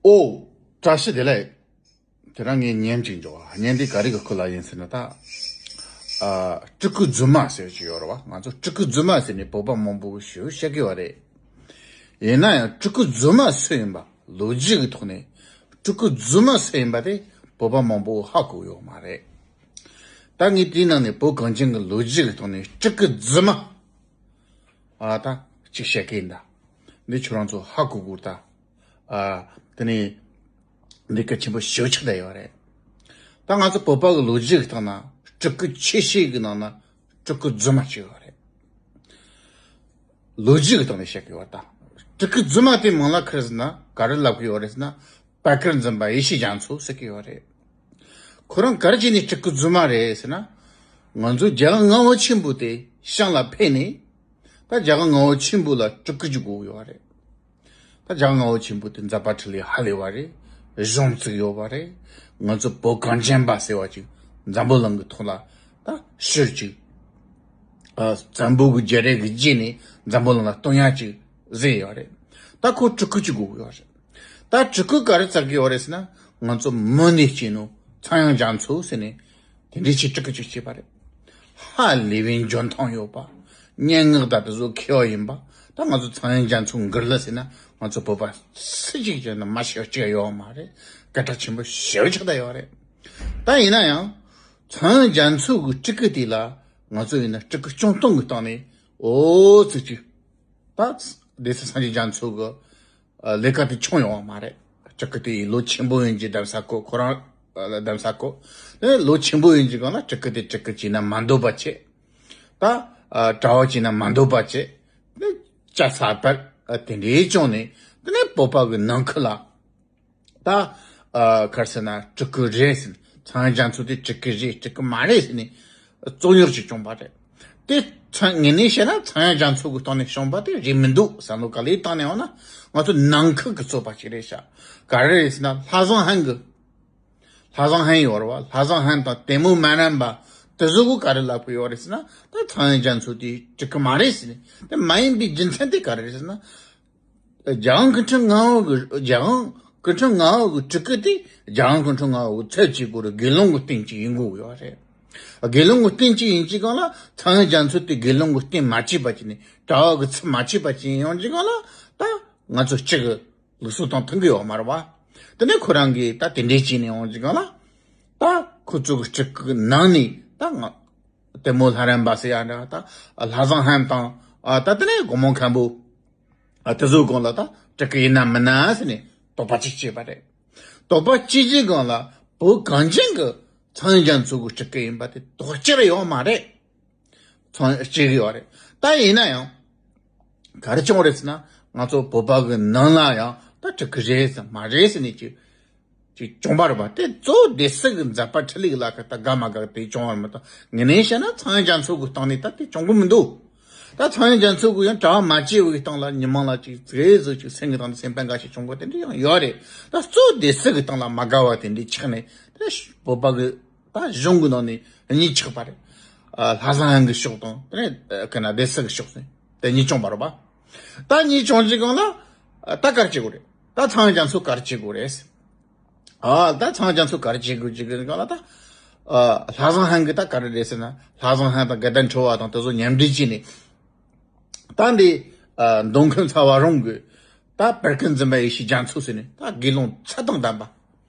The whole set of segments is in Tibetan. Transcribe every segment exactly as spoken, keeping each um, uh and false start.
ཨོ། བཀྲ་ཤིས་བདེ་ལེགས། དེ་རིང་ངས་བརྙན་གཅིག་འཇོག་བ། བརྙན་འདི་ག་རེ་གི་སྐོར་ལ་ཡིན་ཟེར་ན། ད་ཨ་སྤྲུལ་སྐུ་རྫུན་མ་ཟེར་གྱི་ཡོད་རེད་བ། ང་ཚོ་སྤྲུལ་སྐུ་རྫུན་མ་ཟེར་ནས་བོད་པ་མང་པོ་གིས་ཞེ་པོ་བཤད་ཀྱི་ཡོད་རེད། ཡིན་ན་ཡང་སྤྲུལ་སྐུ་རྫུན་མ་སུ་ཡིན་པ། ལོ་རྒྱུས་ཀྱི་ཐོག་ནས་སྤྲུལ་སྐུ་རྫུན་མ་སུ་ཡིན་པ་དེ་བོད་པ་མང་པོ་ཧ་གོ་ཡོད་མ་རེད། ད་ངས་དེའི་ནང་ནས་བོད་གངས་ཅན་གྱི་ལོ་རྒྱུས་ཀྱི་ཐོག་ནས་སྤྲུལ་སྐུ་རྫུན་མ། ཨ་ད་གཅིག་བཤད་ཀྱི་ཡིན་ད། འདི་ཁྱོད་རང་ཚོ་ཧ་གོ་དགོས་ད། ཨ་དེ་ནས་འདི་གལ་ཆེན་པོ་ཞེ་པོ་ཆགས་བསྡད་ཡོད་རེད། ད་ང་ཚོ་བོད་པ་གི་ལོ་རྒྱུས་ཀྱི་ཐོག་ན་སྤྲུལ་སྐུ་ཆེ་ཤོས་ཀྱི་ནང་ན་སྤྲུལ་སྐུ་རྫུན་མ་གཅིག་ཡོད་རེད། ལོ་རྒྱུས་ཀྱི་ཐོག་ནས་བཤད་ཀྱི་ཡོད་ད། སྤྲུལ་སྐུ་རྫུན་མ་དེ་མིང་ལ་ཁིར་ཟེར་ན་ག་རེ་ལབ་ཀྱི་ཡོད་རེད་ཟེར་ན། པད་དཀར་འཛིན་པ་ཡེ་ཤེས་རྒྱ་མཚོ་ཟེར་གྱི་ཡོད་རེད། ཁོ་རང་ག་རེ་བྱས་ནས་སྤྲུལ་སྐུ་རྫུན་མ་རེད་ཟེར་ན། ང་ཚོ་རྒྱལ་བ་ལྔ་པོ་ཆེན་པོ་དེ་ཞིང་ལ་ཕེབས་ནས། ད་རྒྱལ་བ་ལྔ་པོ་ཆེན་པོ་ལ་སྤྲུལ་སྐུ་ཅིག་དགོས་ཡོད་རེད། ད་རྒྱལ་བ་ལྔ་པོ་ཆེན་པོ་དེ་མཛད་པ་འཕྲིན་ལས་ཧ་ལས་པ་རེད། གཞུང་བཙུགས་ཡོད་པ་རེད། ང་ཚོ་བོད་གངས་ཅན་པ་ཟེར་བ་ཅིག་འཛམ་བུ་གླིང་གི་ཐོག་ལ་ད་ཤུལ་ཅིག་ཨ་བཙན་པོ་གི་རྒྱལ་རབས་ཀྱི་རྗེས་ནས་འཛམ་བུ་གླིང་ལ་སྟོན་ཡག་ཅིག་བཟོས་ཡོད་རེད། ད་ཁོ་སྤྲུལ་སྐུ་ཅིག་དགོས་ཡོད་རེད། ད་སྤྲུལ་སྐུ་ག་རེ་བཙལ་གི་ཡོད་རེད་ཟེར་ན། ང་ཚོ་མུ་ནས་སྐྱེས་ནོ་ཚངས་དབྱངས་རྒྱ་མཚོ་ཟེར་ནས་དེ་འདྲའི་ཆེ་སྤྲུལ་སྐུ་ཅིག་བྱས་པ་རེད། ཧ་ལས་པའི་འཇོན་ཐང་ཡོད་པ། སྙན་ངག་དང་དེ་ཚོ་མཁས་པ་ཡིན་པ། ད་ང་ཚོ་ཚངས་དབྱངས་རྒྱ་མཚོ་མགུར་གླུ་ཟེར་ན་ང་ཚོ་བོད་པ་སུ་གཅིག་ཀྱང་ན་མ་ཤེས་པ་གཅིག་ཡོད་མ་རེད། སྐད་གྲགས་ཆེན་པོ་ཞེ་པོ་ཆགས་བསྡད་ཡོད་རེད། ད་ཡིན་ན་ཡང་ཚངས་དབྱངས་རྒྱ་མཚོ་གི་སྤྲུལ་སྐུ་དེ་ལ་ང་ཚོ་ཡིན་ན་སྤྲུལ་སྐུ་སྐྱོན་སྟོན་གྱི་སྟེང་ནས་ཨོ་ཙི་ཅིག་ད་སྡེ་སྲིད་སངས་རྒྱས་རྒྱ་མཚོ་གི་ཨ་ལས་ཀ་དེ་བྱུང་ཡོང་བ་མ་རེད། སྤྲུལ་སྐུ་དེ་ཡི་ལོ་ཆེན་པོ་ཡིན་གྱི་གདན་ས་བསྐོ། ཁོ་རང་ཨ་གདན་ས་བསྐོ། དེ་ལོ་ཆེན་པོ་ཡིན་གྱི་སྒང་ལ་སྤྲུལ་སྐུ་དེ་སྤྲུལ་སྐུ་བྱས་ན་མ་འདོད་པ་བྱས། ད་ཨ་གྲྭ་བ་བྱས་ན་མ་འདོད་པ་བྱས། དེ་ལྕགས་ཚ་བར་ཨ་དེ་འདྲའི་བྱུང་ནས། དེ་ནས་བོད་པ་གི་ནང་ཁུལ་ལ་ད་ཨ་ག་རེ་ཟེར་ན་སྤྲུལ་སྐུ་རེད་ཟེར། ཚངས་དབྱངས་རྒྱ་མཚོ་དེ་སྤྲུལ་སྐུ་རེད་སྤྲུལ་སྐུ་མ་རེད་ཟེར་ནས་རྩོད་རྙོག་ཅིག་བྱུང་བ་རེད། དེ་ཚངས་དངོས་གནས་བཤད་ན་ཚངས་དབྱངས་རྒྱ་མཚོ་གི་སྟེང་ནས་བྱུང་བ་དེ་རེད་མི་འདུག་བསམ་བློ་ག་ལེར་བཏང་ནས་འོང་ན། ང་ཚོ་ནང་ཁུལ་གི་རྩོད་པ་ཅིག་རེད་ཤག་ག་རེ་རེད་ཟེར་ན་ལྷ་བཟང་ཧན་གི། ལྷ་བཟང་ཧན་ཡོད་རེད་བ། ལྷ་བཟང་ཧན་དང་དེ་མོ་མ་རན་པ་དེ་ཚོ་གིས་ག་རེ་ལབ་གི་ཡོད་རེད་ཟེར་ན། ད་ཚངས་དབྱངས་རྒྱ་མཚོ་དེ་སྤྲུལ་སྐུ་མ་རེད་ཟེར་ནས། དེ་མ་ཡིན་པའི་རྒྱུ་མཚན་དེ་ག་རེ་རེད་ཟེར་ན། རྒྱལ་དབང་སྐུ་ཕྲེང་ལྔ་པ་གི། རྒྱལ་དབང་སྐུ་ཕྲེང་ལྔ་པ་གི་སྤྲུལ་སྐུ་དེ་རྒྱལ་དབང་སྐུ་ཕྲེང་ལྔ་པ་གི་ཚབ་བྱེད་དགོས་རེད། དགེ་སློང་གི་རྟེན་ཅིག་ཡིན་དགོས་ཡོད་རེད། དགེ་སློང་གི་རྟེན་ཅིག་ཡིན་གྱི་སྒང་ལ་ཚངས་དབྱངས་རྒྱ་མཚོ་དེ་དགེ་སློང་གི་རྟེན་མ་བྱས་པ་བྱས་ནས་གྲྭ་བ་གི་ཚབ་མ་བྱས་པ་བྱས་ཡོང་གྱི་སྒང་ལ། ད་ང་ཚོ་སྤྱི་གི་ལུགས་སྲོལ་དང་མཐུན་གི་ཡོད་མ་རེད་བ། དེ་ནས་ཁོ་རང་གིས་ད་དེ་འདྲས་བྱས་ནས་ཡོང་གྱི་སྒང་ལ། ད་ཁོ་ཚོ་གི་སྤྲུལ་སྐུ་ནང་ནས་ད་ང་དེ་མོ་ལྷ་རམས་པ་ཟེར་ཡ་འདྲ། ད་ལྷ་བཟང་ཧན་དང་ཨ་ད་དེ་ནས་སྒོ་མང་མཁན་པོ་ཨ་དེ་ཚོའི་སྒང་ལ་ད་སྤྲུལ་སྐུ་ཡིན་ན་མིན་ན་ཟེར་ནས་དོགས་པ་ཅིག་སྐྱེས་པ་རེད། དོགས་པ་སྐྱེས་ཀྱི་སྒང་ལ་བོད་གངས་ཅན་གྱི་ཚངས་དབྱངས་རྒྱ་མཚོ་གི་སྤྲུལ་སྐུ་ཡིན་པ་དེ་དོགས་གཅིག་རེ་ཡོད་མ་རེད། ཚང་སྐྱེ་གི་ཡོད་རེད། ད་ཡིན་ན་ཡང་ག་རེ་བྱུང་རེད་ཟེར་ན། ང་ཚོ་བོད་པ་གི་ནང་ལ་ཡང་ད་སྤྲུལ་སྐུ་རེད་ཟེར་མ་རེད་ཟེར་ནས་ཅིག་ཅིག་བྱུང་བ་རེད་པ། དེ་གཙོ་བོ་སྡེ་སྲིད་ཀྱི་མཛད་པ་འཕྲིན་ལས་ལ་ཁ་ད་དགའ་མ་དགའ་དེ་བྱུང་བ་རེད་མ་གཏོགས། དངོས་གནས་བཤད་ན་ཚངས་དབྱངས་རྒྱ་མཚོ་གི་སྟེང་ནས་ད་དེ་བྱུང་གི་མི་འདུག་ད་ཚངས་དབྱངས་རྒྱ་མཚོ་གི་ཡང་གྲྭ་བ་མ་བྱས་པའི་སྟེང་ལ་མི་མང་ལ་ཅིག་ཙིག་ཟིག་ཅིག་སེམས་ཀྱི་སྟེང་ནས་སེམས་པ་དགའ་ཞིག་བྱུང་གི་དེ་འདྲ་ཡང་ཡོད་རེད། ད་གཙོ་བོ་སྡེ་སྲིད་ཀྱི་སྟེང་ལ་མ་དགའ་བ་དེ་འདྲ་ཆགས་ནས། དེ་བོད་པ་གི་ད་གཞུང་གི་ནང་ནས་གཉིས་ཆགས་པ་རེད། ཨ་ལྷ་བཟང་ཧན་གྱི་ཕྱོགས་དང་། དེ་ནས་ཨ་ག་ན་སྡེ་སྲིད་ཀྱི་ཕྱོགས་ཟེར། དེ་གཉིས་བྱུང་བ་རེད་པ། ད་གཉིས་བྱུང་རྗེས་སྒང་ལ་ཨ་ད་ག་རེ་བྱེད་དགོས་རེད། ད་ཚངས་དབྱངས་རྒྱ་མཚོ་ག་རེ་བྱེད་དགོས་རེད། ཨ་ད་ཚངས་དབྱངས་རྒྱ་མཚོ་ག་རེ་བྱེད་དགོས་ཀྱི་སྒང་ལ། ད་ཨ་ལྷ་བཟང་ཧན་གྱི་ད་ག་རེ་རེད་ཟེར་ན། ལྷ་བཟང་ཧན་དང་དགའ་ལྡན་ཁྲོ་བོ་དང་དེ་ཚོ་མཉམ་འབྲེལ་བྱས་ནས། ད་འདི་ཨ་མདོ་ཁམས་ཚ་བ་རོང་གི་ད་པད་དཀར་འཛིན་པ་ཡེ་ཤེས་རྒྱ་མཚོ་ཟེར་ནས་ད་དགེ་སློང་ཚད་དང་ལྡན་པ།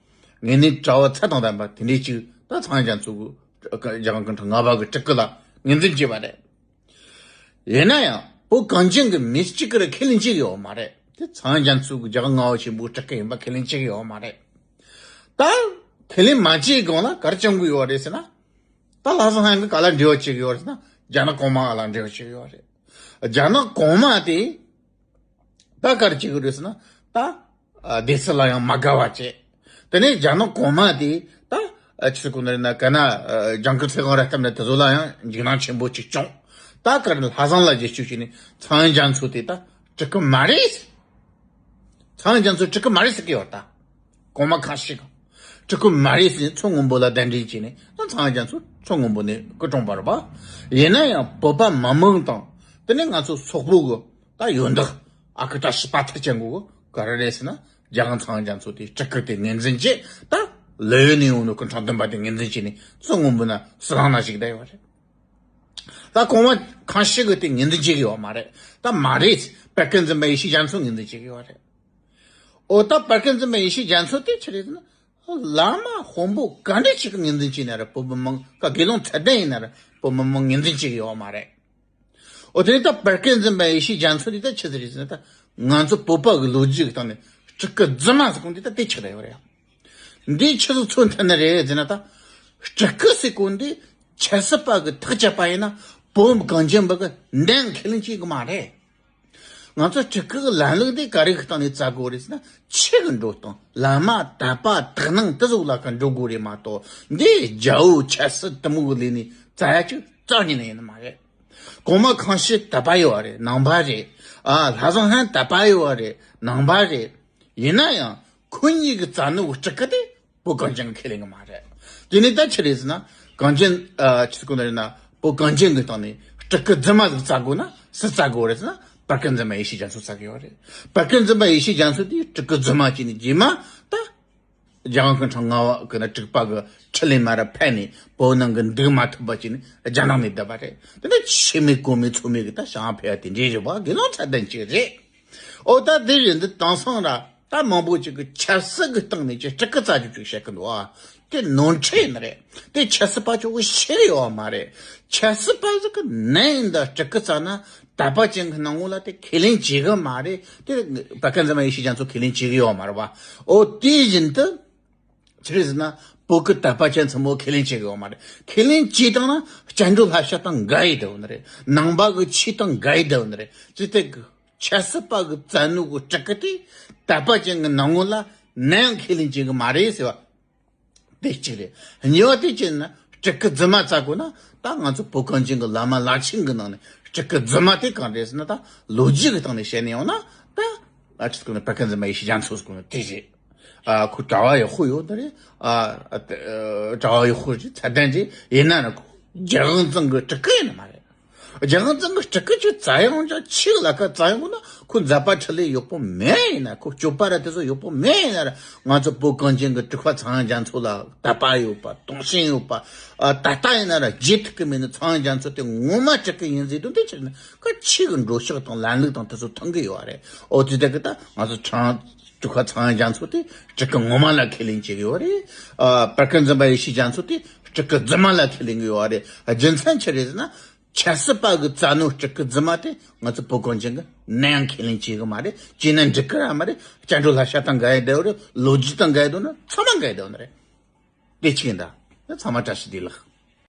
དངོས་གནས་གྲྭ་བ་ཚད་དང་ལྡན་པ་དེ་འདྲས་ཅིག་ད་ཚངས་དབྱངས་རྒྱ་མཚོ་གི་རྒྱལ་དབང་སྐུ་ཕྲེང་ལྔ་པ་གི་སྤྲུལ་སྐུ་ལ་ངོས་འཛིན་བྱས་པ་རེད། ཡིན་ན་ཡང་བོད་གངས་ཅན་གྱི་མི་གཅིག་གིས་ཁས་ལེན་བྱེད་ཀྱི་ཡོད་མ་རེད། དེ་ཚངས་དབྱངས་རྒྱ་མཚོ་གི་རྒྱལ་དབང་ལྔ་པ་ཆེན་པོའི་སྤྲུལ་སྐུ་ཡིན་པ་ཁས་ལེན་བྱེད་ཀྱི་ཡོད་མ་རེད། ད་ཁས་ལེན་མ་བྱས་སྒང་ལ་ག་རེ་བྱུང་གི་ཡོད་རེད་ཟེར་ན། ད་ལྷ་བཟང་ཧན་གྱིས་ག་ལ་འབྲེལ་བ་བྱེད་ཀྱི་ཡོད་རེད་ཟེར་ན། རྒྱ་ནག་གོང་མ་ལ་འབྲེལ་བ་བྱེད་ཀྱི་ཡོད་རེད། རྒྱ་ནག་གོང་མ་དེ་ད་ག་རེ་བྱེད་ཀྱི་རེད་ཟེར་ན། ད་ཨ་སྡེ་སྲིད་ལ་ཡང་མ་དགའ་བ་བྱས། དེ་ནས་རྒྱ་ནག་གོང་མ་དེ་ད་ཨ་ཆི་ཟེར་གོ་ནི་རེད་ན། ག་ན་ཨ་ལྗང་ཁུ་ཚེ་དབང་རབ་གཏམས་ནས་དེ་ཚོ་ལ་ཡང་འཇིགས་སྣང་ཆེན་པོ་ཅིག་བྱུང་། ད་ག་རེ་ལྷ་བཟང་ལ་རྗེས་ཆོས་བྱས་ནས་ཚངས་དབྱངས་རྒྱ་མཚོ་དེ་ད་སྤྲུལ་སྐུ་མ་རེད། ཚངས་དབྱངས་རྒྱ་མཚོ་སྤྲུལ་སྐུ་མ་རེད་ཟེར་གྱི་ཡོད་ད། གོང་མ་ཁ་ཤས་ཀྱིས་སྤྲུལ་སྐུ་མ་རེད་ཟེར་ནས་མཚོ་སྔོན་པོ་ལ་གདན་འདྲེན་བྱས་ནས། ད་ཚངས་དབྱངས་རྒྱ་མཚོ་མཚོ་སྔོན་པོ་ནས་སྐུ་གྲོངས་པ་རེད་པ། ཡིན་ན་ཡང་བོད་པ་མི་མང་དང་། དེ་ནས་ང་ཚོ་སོག་པོ་གི་ད་ཡོན་བདག་ཨ་ཁུ་བཀྲ་ཤིས་དཔའ་ཐུལ་ཅན་གོ་ག་རེ་རེད་ཟེར་ན། རྒྱལ་དབང་ཚངས་དབྱངས་རྒྱ་མཚོ་དེ་སྤྲུལ་སྐུ་དེ་ངོས་འཛིན་བྱས། ད་ལོས་ནས་ཡོང་ནོ་སྐུ་འཕྲེང་བདུན་པ་དེ་ངོས་འཛིན་བྱས་ནས་སྔོན་པོ་ན་སྲིད་ལངས་ན་ཞིག་བསྡད་ཡོད་རེད། ད་གོང་མ་ཁང་ཤི་གི་དེ་ངོས་འཛིན་བྱེད་ཀྱི་ཡོད་མ་རེད། ད་མ་རེད། བར་སྐལ་འཛིན་པ་ཡེ་ཤེས་རྒྱ་མཚོ་ངོས་འཛིན་བྱེད་ཀྱི་ཡོད་རེད། འོ་ད་བར་སྐལ་འཛིན་པ་ཡེ་ཤེས་རྒྱ་མཚོ་དེ་ཆི་རེད་ཟེར་ན། བླ་མ་དཔོན་པོ་ག་འདྲ་ཞིག་གི་ངོས་འཛིན་བྱས་ན་ར་བོད་མི་མང་ག་དགེ་སློང་ཚད་ལྡན་ཡིན་ན་ར་བོད་མི་མང་ངོས་འཛིན་བྱེད་ཀྱི་ཡོད་མ་རེད། འོ་དེ་ནས་ད་བར་སྐལ་འཛིན་པ་ཡེ་ཤེས་རྒྱ་མཚོ་དེ་ད་ཆི་ཟིག་རེད་ཟེར་ན། ད་ང་ཚོ་བོད་པ་གི་ལོ་རྒྱུས་ཀྱི་སྟེང་ནས་སྤྲུལ་སྐུ་རྫུན་མ་ཟེར་གོ་འདི་ད་དེ་ཆགས་བསྡད་ཡོད་རེད། འདི་ཆི་ཟིག་མཚོན་ཐུབ་ནི་རེད་ཟེར་ན། ད་སྤྲུལ་སྐུ་ཟེར་གོ་འདི་ཆབ་སྲིད་པ་གི་ཐག་བཅད་པ་ཡིན་ན་བོད་གངས་ཅན་པ་གི་འདང་ཁས་ལེན་བྱེད་གི་མ་རེད། ང་ཚོ་སྤྲུལ་སྐུ་གི་ལམ་ལུགས་འདི་ག་རེ་གི་སྟེང་ནས་བཙལ་དགོས་རེད་ཟེར་ན། ཆོས་གི་འགྲོ་སྟངས། བླ་མ་དད་པ་དག་སྣང་དེ་ཟིག་ལ་ག་འགྲོ་དགོས་རེད་མ་གཏོགས། འདི་རྒྱལ་པོ་ཆབ་སྲིད་དེ་མོ་གི་ལས་ནས་བཙལ་ཡ་ཅིག་རྩ་ཉིད་ནས་ཡིན་ནི་མ་རེད། གོང་མ་ཁང་ཤི་དད་པ་ཡོད་པ་རེད། ནང་པ་རེད། ཨ་ལྷ་བཟང་ཧན་དད་པ་ཡོད་པ་རེད། ནང་པ་རེད། ཡིན་ན་ཡང་ཁོ་གཉིས་ཀྱིས་བཙལ་ནོ་གི་སྤྲུལ་སྐུ་དེ་བོད་གངས་ཅན་གྱིས་ཁས་ལེན་གི་མ་རེད། དེ་ནས་ད་ཆི་རེད་ཟེར་ན། གངས་ཅན་ཨ་ཆི་ཟེར་གོ་ནི་རེད་ན། བོད་གངས་ཅན་གྱི་སྟེང་ནས་སྤྲུལ་སྐུ་རྫུན་མ་ཟིག་བཙལ་དགོས་ན་སུ་བཙལ་དགོས་རེད་ཟེར་ན། བར་སྐལ་འཛིན་པ་ཡེ་ཤེས་རྒྱ་མཚོ་བཙལ་གི་ཡོད་རེད། བར་སྐལ་འཛིན་པ་ཡེ་ཤེས་རྒྱ་མཚོ་དེས་སྤྲུལ་སྐུ་རྫུན་མ་བྱས་ནས་རྗེས་མ་ད་རྒྱལ་དབང་སྐུ་འཕྲེང་ལྔ་པ་གི་ན་དྲུག་པ་གི་ཁྲི་ལས་མར་ཕེབས་ནས་བོད་ནང་གི་འདུག་མ་ཐུབ་པ་བྱས་ནས་རྒྱ་ནག་ནས་བསྡད་པ་རེད། དེ་ནས་ཆོས་མེད་གོས་མེད་ཚོགས་མེད་གི་ད་ཞིང་ཕེབས་པ་དེ་འདྲའི་རེད་པ། དགེ་སློང་ཚད་ལྡན་ཅིག་རེད། ཨོ་ད་དེ་རེད། འདི་དེང་སང་ར་ད་མང་པོ་ཅིག་གི་ཆབ་སྲིད་ཀྱི་སྟེང་ནས་ཅིག་སྤྲུལ་སྐུ་བཙལ་རྒྱུ་ཅིག་བཤད་གི་འདུག་ཨ། དེ་ནོར་འཁྲུལ་ནི་རེད། དེ་ཆབ་སྲིད་པ་ཅིག་གིས་ཤེས་ཡོད་མ་རེད། ཆབ་སྲིད་པ་ཟིག་གི་ནང་ནས་འདི་སྤྲུལ་སྐུ་བཙལ་ན་དད་པ་ཅན་གྱི་ནང་ངོ་ལ་དེ་ཁས་ལེན་བྱེད་གི་མ་རེད། དེ་བར་སྐལ་འཛིན་པ་ཡེ་ཤེས་རྒྱ་མཚོ་ཁས་ལེན་བྱེད་གི་ཡོད་མ་རེད་པ། ཨོ་དེ་བཞིན་དུ་ཆི་རེད་ཟེར་ན། བོད་ཀྱི་དད་པ་ཅན་ཚང་མ་ཁས་ལེན་བྱེད་གི་ཡོད་མ་རེད། ཁས་ལེན་བྱས་བཏང་ན་སྐྱབས་འགྲོ་བསླབ་བྱ་དང་འགལ་ཡི་འདུག་ནི་རེད། ནང་པ་གི་ཆོས་དང་འགལ་ཡི་འདུག་ནི་རེད། ཅི་སྟེ་གི་ཆབ་སྲིད་པ་གིས་བཙལ་ནོ་གི་སྤྲུལ་སྐུ་དེ་དད་པ་ཅན་གྱི་ནང་ངོ་ལ་ནམ་ཡང་ཁས་ལེན་བྱེད་གི་མ་རེད་ཟེར་བ། དེ་གཅིག་རེད། གཉིས་པ་དེ་ཅི་ན་སྤྲུལ་སྐུ་རྫུན་མ་བཙལ་དགོས་ན། ད་ང་ཚོ་བོད་གངས་ཅན་གྱི་བླ་མ་བླ་ཆེན་གྱི་ནང་ནས་སྤྲུལ་སྐུ་རྫུན་མ་དེ་གང་རེད་ཟེར་ན། ད་ལོ་རྒྱུས་ཀྱི་སྟེང་ནས་བཤད་ནས་ཡོང་ན། ད་ཨ་ཅི་ཟེར་གོ་ནི། བར་སྐལ་འཛིན་པ་ཡེ་ཤེས་རྒྱ་མཚོ་ཟེར་གོ་ནི་དེ་རེད། ཨ་ཁོ་གྲྭ་པ་ཡག་པོ་ཡོད་ནི་རེད། ཨ་ཨ་གྲྭ་པ་ཡག་པོ་རེད། ཚད་ལྡན་རེད། ཡིན་ན་ནི་ཁོ་རྒྱལ་དབང་ཙང་གི་སྤྲུལ་སྐུ་ཡིན་ནི་མ་རེད། རྒྱལ་དབང་ཙང་གི་སྤྲུལ་སྐུ་ཅིག་བཙལ་ཡོང་ཀྱང་ཆོས་ལ་ཁ་བཙལ་ཡོང་དགོས་ན། ཁོ་མཛད་པ་འཕྲིན་ལས་ཡག་པོ་མེད་ཡིན་ན། ཁོ་སྤྱོད་པ་ར་དེ་ཚོ་ཡག་པོ་མེད་ཡིན་ན་ར། ང་ཚོ་བོད་གངས་ཅན་གྱི་སྤྲུལ་པ་ཚངས་དབྱངས་རྒྱ་མཚོ་ལ་དད་པ་ཡོད་པ། གཏོང་སེམས་ཡོད་པ། ཨ་ད་ལྟ་ཡིན་ན་ར་བརྗེད་ཐུབ་ཀྱི་མེད་ནི། ཚངས་དབྱངས་རྒྱ་མཚོ་དེ་ངོ་མ་སྤྲུལ་སྐུ་ཡིན་ཟེར་དོན་དེ་ཕྱིར་ན་ཁོ་ཆོས་ཀྱི་འགྲོ་ཕྱོགས་དང་ལམ་ལུགས་དང་དེ་ཚོ་མཐུན་གྱི་ཡོད་རེད། ཨོ་དེ་དག་གི་ད་ང་ཚོ་ཚངས་སྤྲུལ་པ་ཚངས་དབྱངས་རྒྱ་མཚོ་དེ་སྤྲུལ་སྐུ་ངོ་མ་ལ་ཁས་ལེན་བྱེད་ཀྱི་ཡོད་རེད། ཨ་བར་སྐལ་འཛིན་པ་ཡེ་ཤེས་རྒྱ་མཚོ་དེ་སྤྲུལ་སྐུ་རྫུན་མ་ལ་ཁས་ལེན་གྱི་ཡོད་རེད། རྒྱུ་མཚན་ཆི་རེད་ཟེར་ན། ཆབ་སྲིད་པ་གིས་བཙལ་ནོ་སྤྲུལ་སྐུ་རྫུན་མ་དེ་ང་ཚོ་བོད་གངས་ཅན་གྱིས་ནམ་ཡང་ཁས་ལེན་བྱེད་གི་མ་རེད། བྱས་ན་འགྲིག་གི་ར་མ་རེད། སྐྱབས་འགྲོ་བསླབ་བྱ་དང་འགལ་ཡི་འདུག་རེད། ལོ་རྒྱུས་དང་འགལ་འདུག་ན་ཚང་མ་འགལ་འདུག་ནི་རེད། དེ་གཅིག་ཡིན་ད། ཚང་མ་བཀྲ་ཤིས་བདེ་ལེགས།